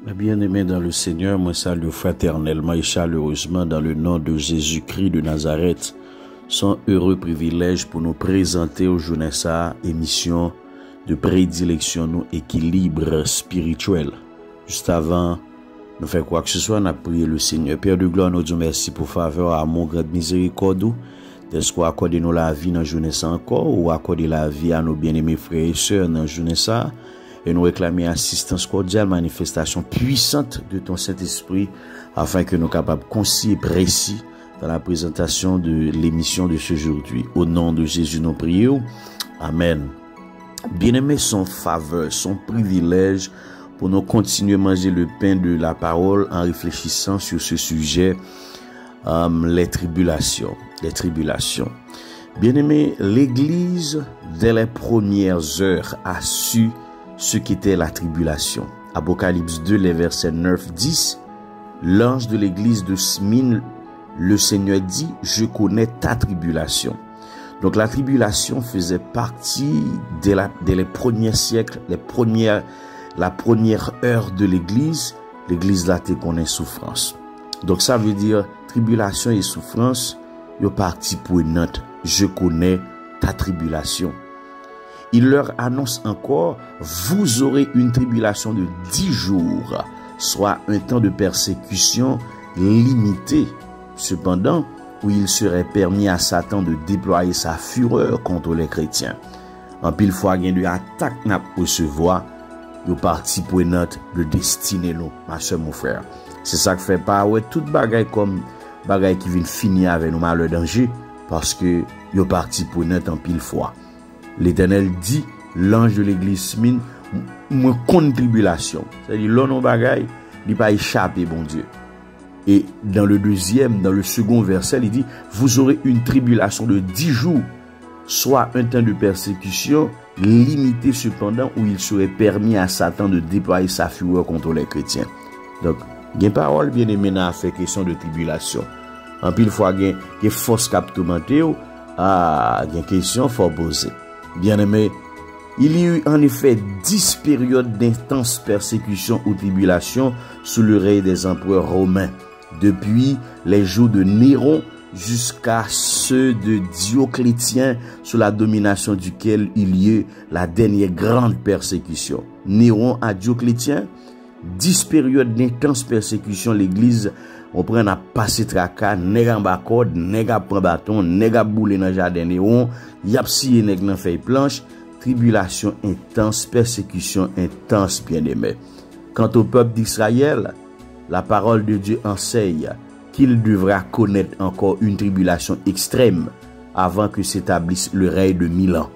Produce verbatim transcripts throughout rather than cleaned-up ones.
Mes bien-aimés dans le Seigneur, mwen salye w fratènèlman e chalerezman dans le nom de Jésus-Christ de Nazareth. Se yon ere privilèj pou nou prezante w jounen sa a emisyon de predileksyon nou, Ekilib Espirityèl. Jis avan nou fè kwa ke se swa, n ap priye le Seigneur. Père de gloire, nou di w mèsi pou favè w, amou, grand mizerikòd ou, dèske w akòde nou lavi nan jounen sa ankò, ou akòde lavi a nou byeneme frè e sè nan jounen sa, e nou reklame asistans kòdyal, manifestasyon pwisant de ton Sentespri, afin ke nou kapab konsi e presi dans la présentation de l'émission de ce jour. Au nom de Jésus, nou priye w. Amèn. Byeneme, se yon favè, se yon privilèj pou nou kontinye manje le pain de la parole en réfléchissant sur ce sujet, euh, les tribulations, les tribulations. Bien-aimé, l'Église, dès les premières heures, a su ce qu'était la tribulation. Apocalypse deux, les versets neuf, dix, l'ange de l'église de Smyrne, le Seigneur dit, je connais ta tribulation. Donc la tribulation faisait partie de la, de les premiers siècles, les premières, la première heure de l'Église. Legliz la te konnen soufrans. Donk sa vle di, tribilasyon e soufrans, yo pati prenant. Je connais ta tribulation. Il leur annonce encore, vous aurez une tribulation de dix jours, soit un temps de persécution limité, cependant, où il serait permis à Satan de déployer sa fureur contre les chrétiens. Anpil fwa gen de atak n ap resevwa, yo pati prenant de destine nou, ma sè, mon frè. Se sa k fè pa wè tout bagay kòm bagay ki vin fini avè nou, malè, danje, paske yo pati prenant anpil fwa. Letènèl di, lanj de legliz Smyrne, mwen konn tribilasyon. Sètadi, lè w nan yon bagay, li pa echape Bondye. Et dans le deuxième, dans le second verset, il dit, vous aurez une tribulation de dix jours, soit un temps de persécution limité cependant, où il serait permis à Satan de déployer sa fureur contre les chrétiens. Donk, gen pawòl, byeneme, nan afè kesyon de tribilasyon. Anpil fwa, gen, gen fòs k ap toumante w, a, gen kesyon fò poze. Bien-aimé, il y eut en effet dix périodes d'intenses persécutions ou tribulations sous le règne des empereurs romains, depuis les jours de Néron jusqu'à ceux de Dioclétien, sous la domination duquel il y eut la dernière grande persécution. Néron à Dioclétien, dix périodes d'intenses persécutions, legliz, ou konprann, ap pase traka, nèg anba kòd, nèg ap pran baton, nèg ap boule nan jaden Néron, y ap siye nèg nan fèy planch, tribilasyon entans, pèsekisyon entans, byeneme. Quant au peuple d'Israël, la parole de Dieu enseigne qu'il devra connaître encore une tribulation extrême avant que s'établisse le règne de mille ans.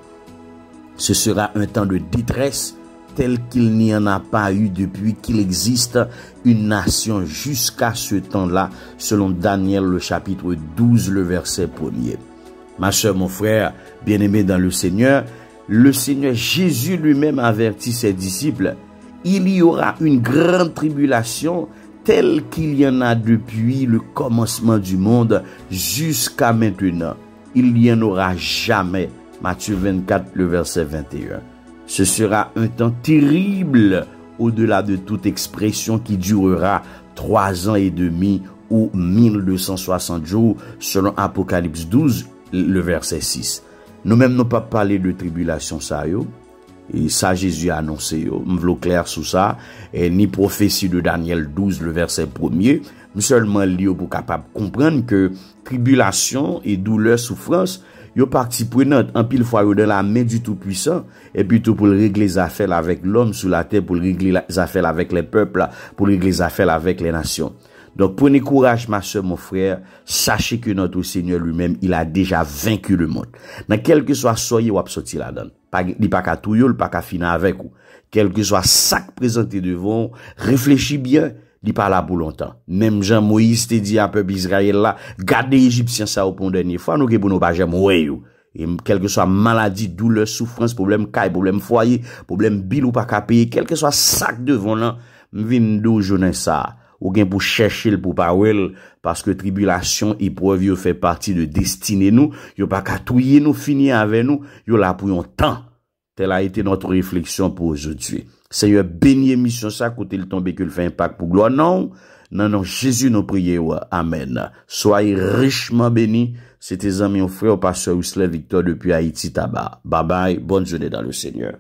Ce sera un temps de détresse tel qu'il n'y en a pas eu depuis qu'il existe une nation jusqu'à ce temps-là, selon Daniel le chapitre douze, le verset premier. Ma sœur, mon frère, bien-aimé dans le Seigneur, le Seigneur Jésus lui-même avertit ses disciples, il y aura une grande tribulation telle qu'il y en a depuis le commencement du monde jusqu'à maintenant. Il n'y en aura jamais. Matthieu vingt-quatre, le verset vingt et un. Ce sera un temps terrible au-delà de toute expression qui durera trois ans et demi ou mille deux cent soixante jours, selon Apocalypse douze, le verset six. Nou menm, nou p ap pale de tribilasyon sa yo, e sa Jezi anonse yo, m vle w klè sou sa, e ni pwofesi de Danyèl douz, le verset premier, m sèlman li yo pou kapab konprann ke tribilasyon e doulè, soufrans, yo pati prenant, anpil fwa yo dans la main du Tout-Puissant, epi tou pou l regle zafè l avèk lòm sou latè, pou l regle la, zafè l avèk lè pèp la, pou l regle zafè l avèk lè nasyon. Donk, prenez courage, ma sœur, mon frère, sachez que notre Seigneur lui-même, il a déjà vaincu le monde. Nan kèlkeswa sa w ye, w ap sòti ladan l. Pa gen, li pa ka touye w, li pa ka fini avèk ou. Kèlkeswa sa k prezante devan w, reflechi byen, li pa la pou lontan. Menm jan Moyiz te di a pèp Izrayèl la, gade Ejipsyen sa yo pou yon dènye fwa, nou gen pou nou pa janm wè yo. E m, kèlkeswa maladi, doulè, soufrans, pwoblèm kay, pwoblèm fwaye, pwoblèm bil ou pa ka peye, kèlkeswa sa k devan w lan, m vin di w jounen sa a, ou gen pou chèche l pou w pa wè l, paske tribilasyon, eprèv yo fè pati de destine nou, yo pa ka touye nou, fini avè nou, yo la pou yon tan. Telle a été notre réflexion pour aujourd'hui. Senyè, beni emisyon sa kote l tonbe, ke l fè enpak pou glwa non w. Nan non Jezi nou priye w. Amèn. Soyez richement bénis. Se te zanmi w, frè w, pastè Wisler Victor depi Ayiti, Taba. Babay, bonne journée dans le Seigneur.